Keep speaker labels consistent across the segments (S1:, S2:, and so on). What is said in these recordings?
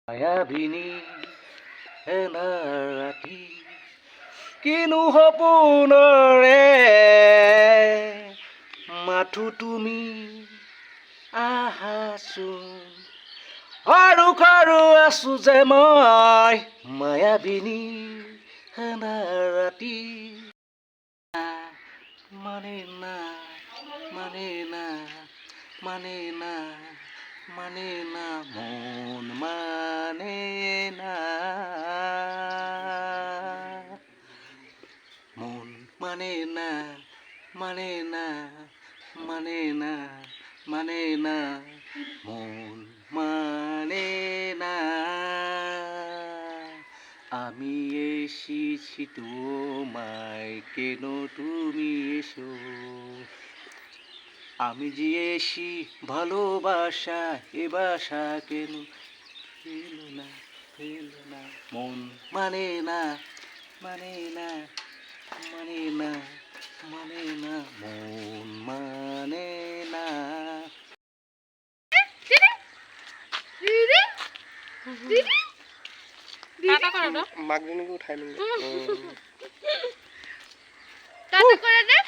S1: মায়াবিনী এন্ধাৰ ৰাতি, কিনো সপোনৰে মাথো তুমি আহাচোন, সৰু সৰু আছো যে মই। মায়াবিনী এন্ধাৰ ৰাতি, মানে না, মানে না, মানে না, মানে না, মন মানে না, মন মানে না, মানে না, মানে না, মানে না, মন মানে না। আমি এসেছি তোমায়, কেন তুমি এসো? আমি যে এসি ভালোবাসা, এ বাসা কেন ফেলো না, ফেলো না। মন মানে না, মানে না, মানে না, মানে না, মন মানে না।
S2: দিদি, দিদি।
S3: টাটা করে দাও।
S4: মাকজনীকো উঠাই ল'ম।
S2: টাটা করে দে।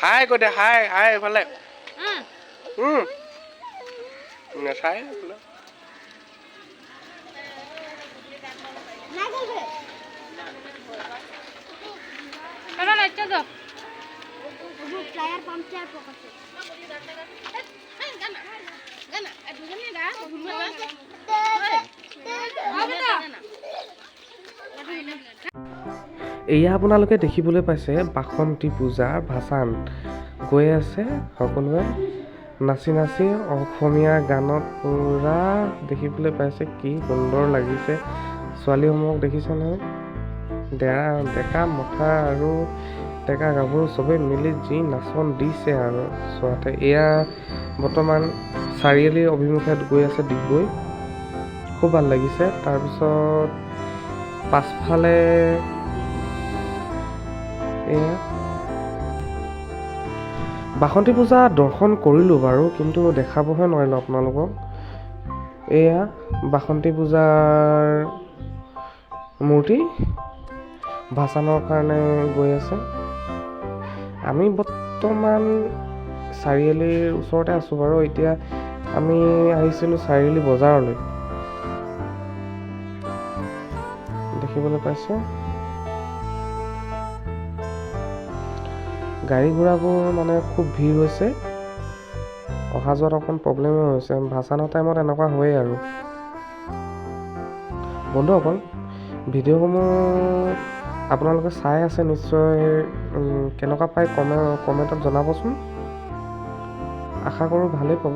S4: হাই কৈ দে, হাই হাই এইফালে। নাচাই এইফালে।
S3: টাটা নাচা যাও।
S2: টায়ার পাংচার পকাছে।
S4: এয়া আপোনালোকে দেখিবলৈ পাইছে বাসন্তী পূজাৰ ভাসান গৈ আছে। সকলোৱে নাচি নাচি অসমীয়া গানত পুৰা দেখিবলৈ পাইছে, কি সুন্দৰ লাগিছে। ছোৱালীসমূহক দেখিছে নহয়, ডেকা মঠা আৰু ডেকা গাভৰু চবেই মিলি যি নাচন দিছে আৰু চোৱাতে। এয়া বৰ্তমান চাৰিআলিৰ অভিমুখে গৈ আছে ডিগবৈ, খুব ভাল লাগিছে। তাৰপিছত পাছফালে এয়া বাসন্তী পূজা দৰ্শন কৰিলোঁ বাৰু, কিন্তু দেখাবহে নোৱাৰিলোঁ আপোনালোকক। এয়া বাসন্তী পূজাৰ মূৰ্তি ভাসানৰ কাৰণে গৈ আছে। আমি বৰ্তমান চাৰিআলিৰ ওচৰতে আছোঁ বাৰু। এতিয়া আমি আহিছিলোঁ চাৰিআলি বজাৰলৈ, দেখিবলৈ পাইছে গাড়ী ঘোঁৰাবোৰ মানে খুব ভিৰ হৈছে, অহা যোৱাত অকণ প্ৰব্লেমেই হৈছে। ভাসানৰ টাইমত এনেকুৱা হয়েই আৰু। বন্ধুসকল, ভিডিঅ'সমূহ আপোনালোকে চাই আছে নিশ্চয়, কেনেকুৱা পায় কমেণ্টত জনাবচোন। আশা কৰোঁ ভালেই পাব।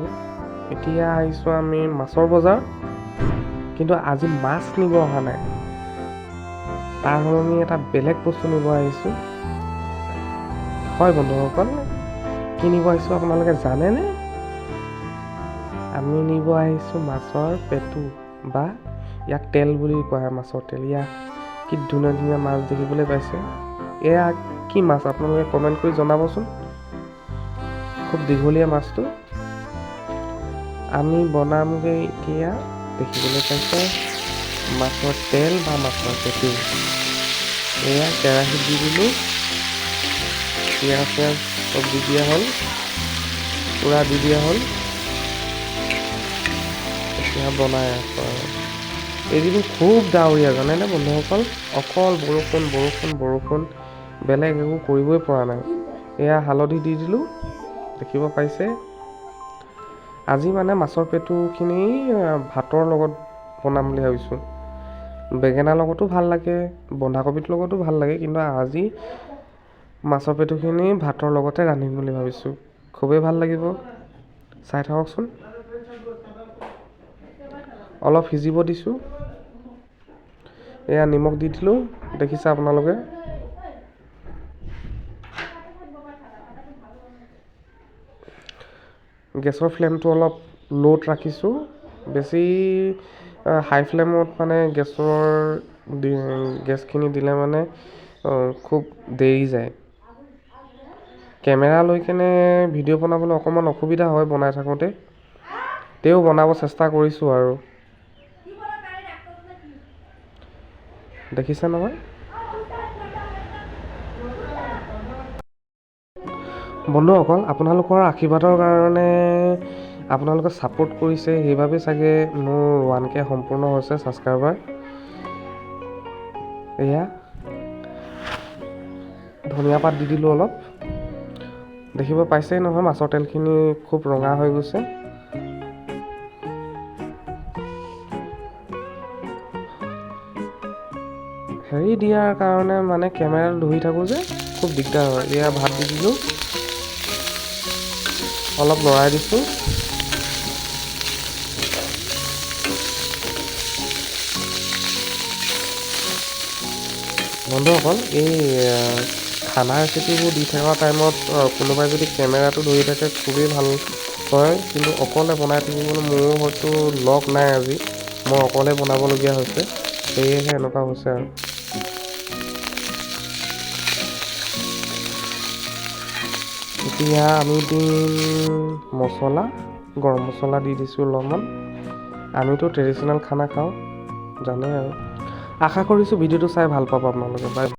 S4: এতিয়া আহিছোঁ আমি মাছৰ বজাৰ, কিন্তু আজি মাছ নিব অহা নাই, তাৰ সলনি এটা বেলেগ বস্তু নিব আহিছোঁ। হয় বন্ধুসকল, কি নিব আহিছোঁ আপোনালোকে জানেনে? আমি নিব আহিছোঁ মাছৰ পেটু, বা ইয়াক তেল বুলি কোৱা হয়, মাছৰ তেল। ইয়াক কি ধুনীয়া ধুনীয়া মাছ দেখিবলৈ পাইছে। এয়া কি মাছ আপোনালোকে কমেণ্ট কৰি জনাবচোন। খুব দীঘলীয়া মাছটো আমি বনামগৈ এতিয়া। দেখিবলৈ পাইছে মাছৰ তেল বা মাছৰ পেটু। এয়া কেৰাহীত দি দিলোঁ, পিঁয়াজ চিয়াজ চব দি দিয়া হ'ল, পূৰা দি দিয়া হ'ল। এতিয়া বনাই আছোঁ আৰু। এইকেইদিন খুব ডাৱৰীয়া জানেনে বন্ধুসকল, অকল বৰষুণ বৰষুণ বৰষুণ, বেলেগ একো কৰিবই পৰা নাই। এয়া হালধি দি দিলোঁ, দেখিব পাইছে। আজি মানে মাছৰ পেটুখিনি ভাতৰ লগত বনাম বুলি ভাবিছোঁ। বেঙেনাৰ লগতো ভাল লাগে, বন্ধাকবিৰ লগতো ভাল লাগে, কিন্তু আজি মাছৰ পেটুখিনি ভাতৰ লগতে ৰান্ধিম বুলি ভাবিছোঁ। খুবেই ভাল লাগিব, চাই থাককচোন। অলপ সিজিব দিছোঁ। এয়া নিমখ দি দিলোঁ, দেখিছে আপোনালোকে। গেছৰ ফ্লেমটো অলপ ল'ত ৰাখিছোঁ, বেছি হাই ফ্লেমত মানে গেছৰ গেছখিনি দিলে মানে খুব দেৰি যায়। কেমেৰা লৈ কেনে ভিডিঅ' বনাবলৈ অকণমান অসুবিধা হয় বনাই থাকোঁতে, তেও বনাব চেষ্টা কৰিছোঁ আৰু। দেখিছে নহয় বন্ধুসকল, আপোনালোকৰ আশীৰ্বাদৰ কাৰণে, আপোনালোকে ছাপোৰ্ট কৰিছে, সেইবাবে চাগে মোৰ 1K সম্পূৰ্ণ হৈছে ছাবস্ক্ৰাইবাৰ। এয়া ধনিয়া পাত দি দিলোঁ অলপ। দেখিব পাইছেই নহয়, মাছৰ তেলখিনি খুব ৰঙা হৈ গৈছে। হেৰি দিয়াৰ কাৰণে মানে কেমেৰাটো ধৰি থাকোঁ যে, খুব দিগদাৰ হয়। এয়া ভাত দি দিলোঁ, অলপ লৰাই দিছোঁ। বন্ধুসকল, এই খানা ৰেচিপিবোৰ দি থকা টাইমত কোনোবাই যদি কেমেৰাটো ধৰি থাকে খুবেই ভাল হয়, কিন্তু অকলে বনাই থাকিবলৈ মোৰো হয়তো লগ নাই। আজি মই অকলে বনাবলগীয়া হৈছে, সেয়েহে এনেকুৱা হৈছে। আৰু এতিয়া আমি দিম মছলা, গৰম মছলা দি দিছোঁ অলপমান। আমিতো ট্ৰেডিশ্যনেল খানা খাওঁ, জানেই আৰু। আশা কৰিছোঁ ভিডিঅ'টো চাই ভাল পাব আপোনালোকে। বাই।